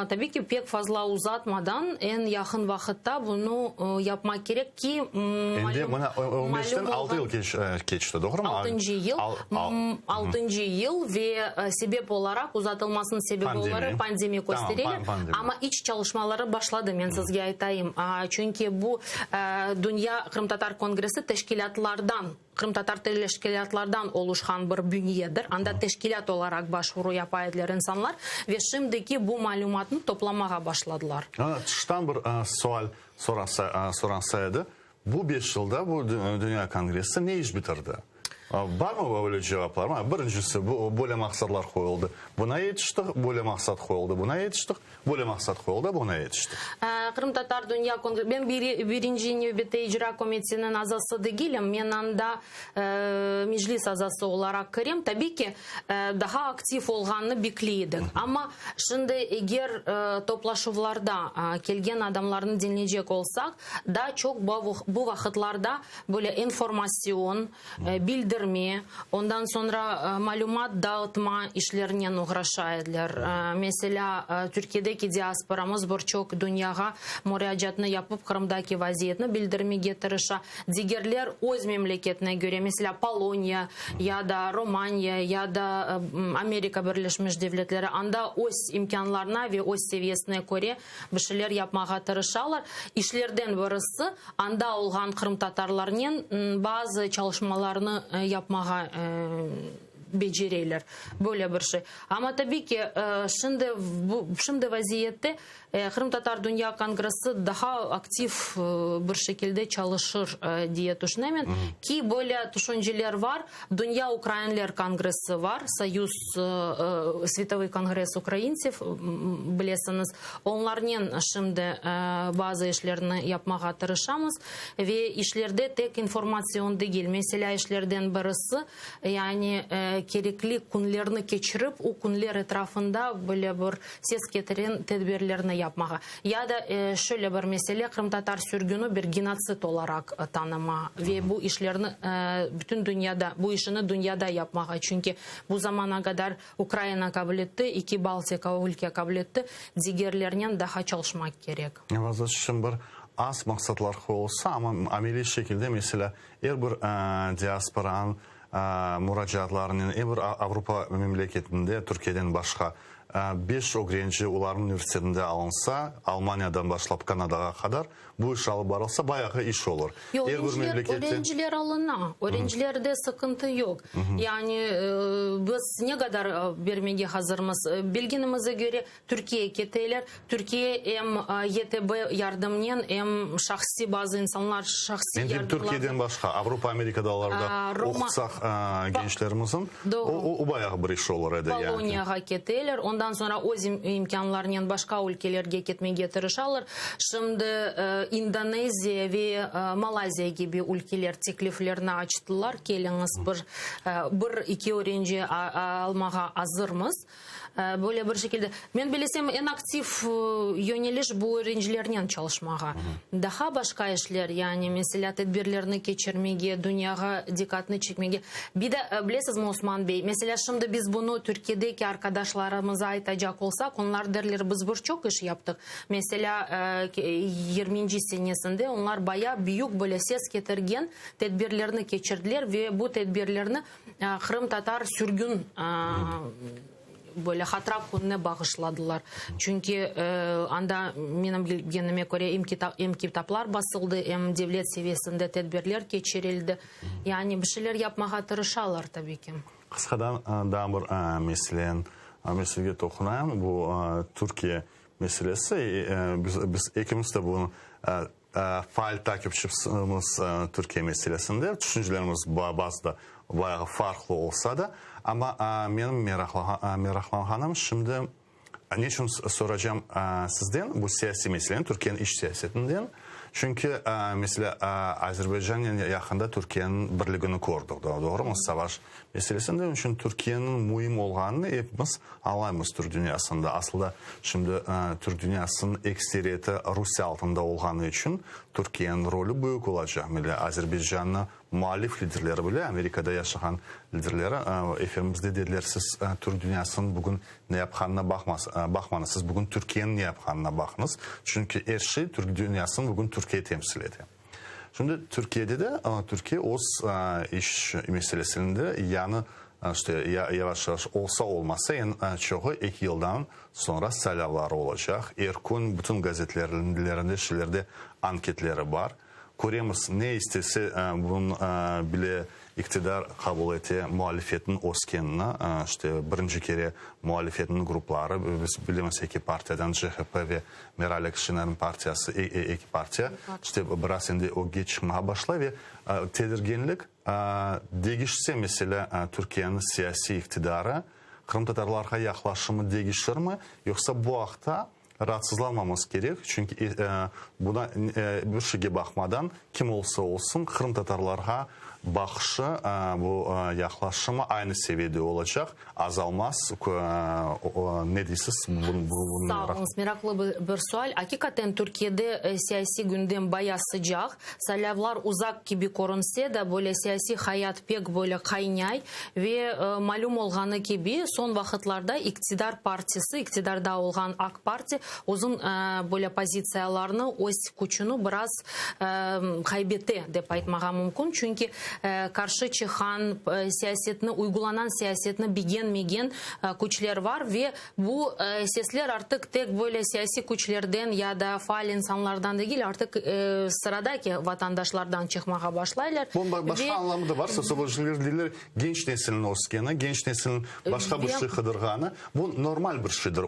Tabiy ki, pek fazla uzatmadan, eñ yaqın vaqıtta bunı yapmaq kerek ki, Endi mına on beşten altı yıl keçti, doğrumı? Altıncı yıl, altıncı yıl ve sebep olaraq, uzatılmasınıñ sebebi olaraq pandemiya köstereler, amma iç çalışmaları başladı, men sizge aytayım, çünki bu Dünya Qırımtatar Kongressi teşkilâtlardan, qırımtatar teşkilâtlardan oluşqan bir bünyedir, anda teşkilât olaraq başvuru yapa ediler insanlar ve şimdiki bu malümatnı toplamağa başladılar. Tıştan bir sual soransa edi, Bu beş yılda bu Dünya Kongressi ne iş bitirdi? Barmı böyle cevaplar? Mana, birincisi, bu, böyle maqsatlar qoyuldı, buna yetiştik, böyle maqsat qoyuldı, buna yetiştik, böyle maqsat qoyuldı, buna yetiştik. Qırımtatar Dünya Kongressi, men birinci nevbette icra komiteniñ azası degilim, men anda Meclis azası olaraq kirem. Tabiy ki, daha aktiv olğanını bekley edik. Amma şimdi eger toplaşuvlarda kelgen adamlarnı diñleycek olsaq, daa çoq bu vaqıtlarda böyle informasyon, bildirme, ondan soñra malümat dağıtma işlerinen oğraşa ediler. Meselâ, Türkiyedeki diasporamız bir çoq dünyağa muracaatnı yapıp, Qırımdaki vaziyetni bildirmege tırışa. Digerler öz memleketine köre, meselâ, Poloniya ya da Romaniya ya da Amerika Birleşmiş Devletleri, anda öz imkânlarına ve öz seviyesine köre bir şeyler yapmağa tırışalar. İşlerden birisi, anda olğan qırımtatarlarnen bazı çalışmalarnı yapmağa becereler. Böyle bir şey. Amma tabiy ki, şimdi, bu, şimdi vaziyette. Qırımtatar Dünya Kongressi daha aktiv bir şekilde çalışır diye tüşünemen. Ki böyle tüşünceler var, Dünya Ukrainler Kongressi var, Soyuz, Svetovıy Kongress Ukraintsev, bilesiñiz, onlarnen şimdi bazı işlerni yapmağa tırışamız. Ve işlerde tek informatsion degil, meselâ, işlerden birisi, Yani, kerekli künlerni keçirip, o künler etrafında böyle bir ses ketiren tedbirlerni yapmağa. Ya da şöyle bir mesele, qırımtatar sürgüni bir genotsid olaraq tanıma ve bu işlerni bütün dünyada, bu işini dünyada yapmağa. Çünki bu zamana qadar Ukraina qabul etti, eki Baltika ülke qabul etti, digerlernen daha çalışmaq kerek. Vazgeçişim bir az maqsatlar qoyulsa, amma ameliy şekilde, meselâ, Er bir diasporanıñ muracaatlarınen, er bir Avropa memleketinde, Türkiyeden başqa, beş ögrenci olarnıñ universitetinde alınsa, Almaniyadan başlap Kanadağa qadar, bu iş alıp barılsa, bayağı iş olur. Yoq, öğrenciler alına, öğrencilerde sıqıntı yoq. Yani biz ne qadar bermege hazırmız? Bilgenimize köre, Türkiye keteler. Türkiye em YTB yardımnen, em şahsiy bazı insanlar şahsiy Men deyim, Türkiyeden başqa, Avropa, Amerikadalarda oqutsaq gençlerimizin, o bayağı bir iş olur edi. Poloniyağa keteler, ondan soñra öz imkânlarnen başqa ülkelerge ketmege tırışalar. Şimdi İndoneziya ve Malayziya kibi ülkeler tekliflerni açtılar, keliñiz bir, bir, eki öğrenci almağa azırmız. Böyle bir şekilde. Men bilesem, eñ aktiv yöneliş bu öğrencilernen çalışmağa. Daha başqa işler, yani meselâ, tedbirlerni keçirmege, dünyağa diqqatnı çekmege. Bir de, bilesizmi, Osman bey, meselâ, şimdi biz bunı Türkiyedeki arqadaşlarımıza aytacaq olsaq, onlar derler, biz bir çoq iş yaptıq. Meselâ, yirminci senesinde onlar bayağı büyük böyle ses ketirgen tedbirlerni keçirdiler ve bu tedbirlerni Qırımtatar sürgün böyle hatıra kününe bağışladılar. Çünki anda, menim bilgenime köre, em kitaplar basıldı, em devlet seviyesinde tedbirler keçirildi. Yani bir şeyler yapmağa tırışalar, tabii ki. Qısqadan daa bir meselen, meselege toqunayım. Bu Türkiye meselesi. Biz ekimiz de bunı Faal takipçimiz Türkiye meselesinde, tüşüncelerimiz bazıda bayağı farqlı olsa da, amma menim meraqlanğanım şimdi, ne içün soracam sizden bu siyasiy meseleni, Türkiyeniñ iç siyasetinden, çünki, meselâ, Azerbaycannen yaqında Türkiyeniñ birligini kördik, doğrumı, savaş meselesinde, onıñ içün Türkiyeniñ müim olğanını epimiz Añlaymız, türk dünyasında, aslı da şimdi türk dünyasınıñ ekseriyeti Rusiye altında olğanı içün Türkiyeniñ rolü büyük olacaq. Mile Azerbaycannı mualif liderleri bile, Amerikada yaşağan liderleri efirimizde dediler, siz türk dünyasınıñ bugün ne yapqanına baqmañız, siz bugün Türkiyeniñ ne yapqanına baqıñız, çünki er şey türk dünyasını bugün Türkiye temsil ete. Şimdi Türkiyede de, Türkiye öz iş meselesinde yañı, işte, yavaş-yavaş olsa olmasa, eñ çoğu eki yıldan soñra saylavları olacaq. Er kün bütün gazetlerinde, şeylerde anketleri bar. Köremiz, ne istese, bunıñ bile İqtidar qabul ete muhalifetniñ öskenini, işte, birinci kere muhalifetniñ grupları, biz bilemiz eki partiyadan, CHP ve Meral Akşenerniñ partiyası, eki partiya, işte, biraz endi ögge çıqmağa başlay ve tedirginlik degişse, meselâ, Türkiyeniñ siyasiy iqtidarı qırımtatarlarğa yaqlaşımı degişirmi, yoqsa bu aqta Raatsızlanmamız kerek, çünki buna bir şeyge baqmadan, kim olsa olsun, qırımtatarlarğa baqışı, bu yaqlaşımı aynı seviyede olacaq, azalmaz. Ne deysiz? Sağ oluñız, meraqlı bir sual. Aqiqaten, Türkiyede siyasiy gündem baya sıcaq. Saylavlar uzaq kibi körünse de, böyle siyasiy hayat pek böyle qaynay ve malüm olğanı kibi, soñ vaqıtlarda iqtidar partisi, iqtidarda olğan AK Parti özüñ böyle pozitsiyalarını, öz küçüni biraz qaybete, dep aytmağa mümkün. Çünki. qarşı çıqqan, siyasetni, uygulanan siyasetni begenmegen küçler var ve bu sesler artıq tek böyle siyasiy küçlerden ya da faal insanlardan degil, artıq sıradaki vatandaşlardan çıqmağa başlaylar. Bunıñ başqa añlamı da var, sotsiologlar deyler, genç nesilniñ öskeni, genç nesilniñ başqa bir şey qıdırğanı, bu normal bir şeydir.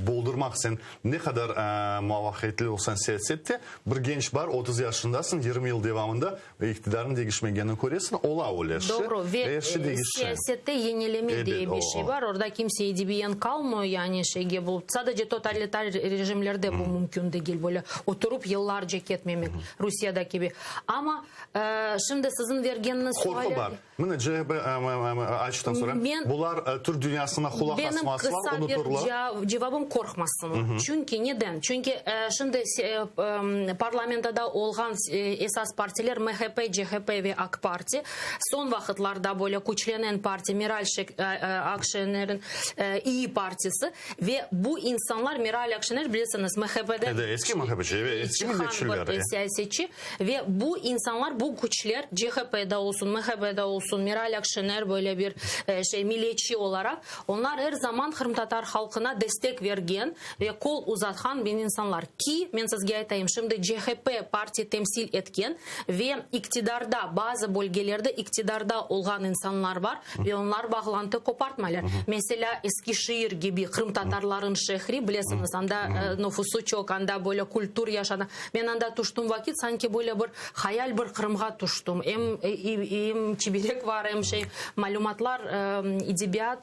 Boldurmaq sen ne qadar muvafaqiyetli olsañ siyasette, bir genç bar, 30 yaşındasıñ, 20 yıl devamında İqtidarnıñ deñişmegenini köresiñ, ola öyle şey. Doğru, ve Er şey deñişe. siyasette yenileme diye bir şey bar, orda kimse edibiyen qalmıyor, yani şeyge bu, sadece totalitar rejimlerde bu mümkün degil, böyle oturup yıllarca ketmemek, Rusiyada kibi. Amma şimdi siziñ vergeniñiz Qorqu sualler. bar. Mına CHP, açıqtan soram, Men, bular Türk dünyasına qulaq benim asmazlar, qısa bir unuturlar. cevabım qorqmasınlar. Çünki neden? Çünki şimdi parlamentoda olğan esas partiler MHP, CHP ve AK Parti. Soñ vaqıtlarda böyle küçlenen parti Meral Akşener'in İyi Partisi. Ve bu insanlar Meral Akşener bilesiñiz MHP'den Evet, eski MHP'ci, evet, eski çıqqan milletçiler. bir siyasetçi. Ve bu insanlar, bu küçler, CHP'de olsun, MHP'de olsun, Meral Akşener böyle bir şey milletçi olaraq, onlar er zaman qırımtatar halqına destek vergen ve qol uzatqan bir insanlar. Ki, men sizge aytayım, şimdi CHP partiya temsil etken ve iktidarda, bazı bölgelerde iktidarda olğan insanlar bar ve onlar bağlantı qopartmaylar. Meselâ, Eskişehir kibi qırımtatarlarıñ şehri, bilesiñiz, anda nüfusı çoq, anda böyle kültür yaşana. Men anda tüştüm vaqıt, sanki böyle bir hayal bir Qırımğa tüştüm. Em, em çiberek var, em şey, malümatlar, edebiyat,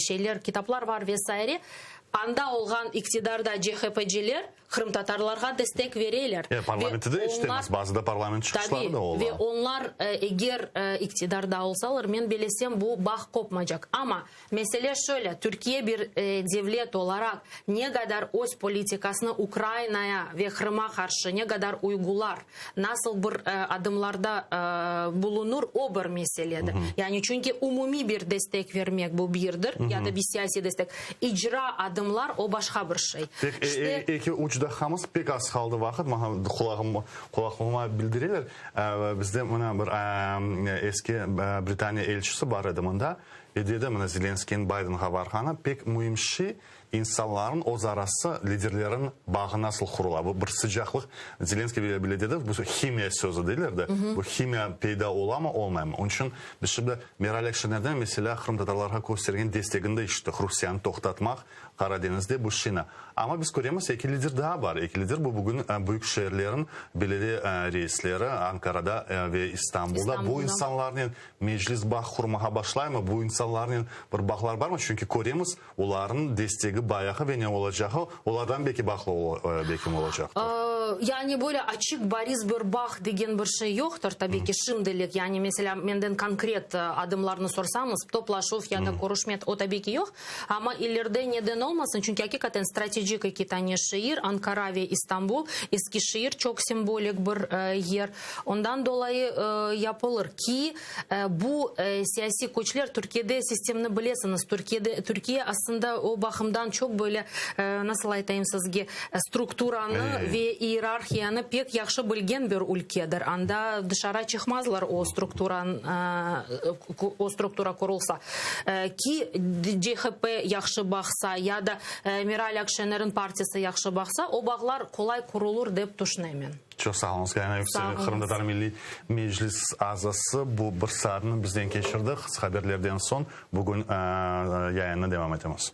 şeyler, kitaplar var ve saire. Anda olğan iktidarda CHPciler qırımtatarlarğa destek vereler. E, parlamentde de iç demez, bazıda parlament çıqışları da ola. Ve onlar eger iktidarda olsalar, men bilesem, bu bağ qopmaycaq. Amma Mesele şöyle, Türkiye bir devlet olaraq ne qadar öz politikasını Ukrainaya ve Qırıma qarşı ne qadar uygular, nasıl bir adımlarda bulunur, o bir meseledir. Yani çünki umumiy bir destek vermek bu birdir, ya da bir siyasiy destek, icra adımlar o başqa bir şey. Pek eki, üç daqqamız pek az qaldı vaqıt, maña qulağım, qulaqlığıma bildireler. Bizde mına bir eski Britaniya elçisi bar edi mında. Ve dedi, mına Zelenskiyniñ Baydenğa varğanı pek müim şey, insanların öz arası, liderlerin bağı nasıl qurula. Bu bir sıcaqlıq, Zelenskiy bile bile dedi, bu himiya sözü deyler de, bu himiya peyda olamı, olmaymı. Onıñ içün biz şimdi Meral Akşenerden, meselâ, qırımtatarlarğa köstergen destegini de işittik, Rusiyanı toqtatmaq Qara deñizde bu şina. Amma biz köremiz, eki lider daa bar. Eki lider, bu bugün büyük şeerlerin belediye reisleri, Ankarada ve İstanbulda. Bu insanlarnen Meclis bağ qurmağa başlaymı? Bu insanlarnen bir bağlar barmı? Çünki köremiz, olarnıñ destegi bayağı ve ne olacağı olardan belki bağlı belki olacaqtır. Yani böyle açıq, bariz bir bağ degen bir şey yoqtır, tabiy ki, şimdilik. Yani, meselâ, menden konkret adımlarnı sorsañız, toplaşuv ya da körüşme, o tabiy ki yoq. Amma ileride neden olmasın, çünki aqiqaten stratejik eki tane şeer, Ankara ve İstanbul, Eskişehir çoq sembolik bir yer. Ondan dolayı yapılır ki, bu siyasiy küçler Türkiyede sistemni bilesiñiz, Türkiyede, Türkiye aslında o baqımdan çoq böyle, nasıl aytayım sizge, strukturanı ve iyerarhiyanı pek yahşı bilgen bir ülkedir. Anda dışara çıqmazlar o strukturan, o struktura qurulsa. Ki, CHP yahşı baqsa ya da Meral Akşener'in partiyası yahşı baqsa, o bağlar qolay qurulur dep tüşünemen. Çoq sağ oluñız, Gayana Yükselova, Qırımtatar Milliy Meclis azası. Bu bir saatni bizden keçirdi. Qısqa haberlerden soñ bugün yayınnı devam etemiz.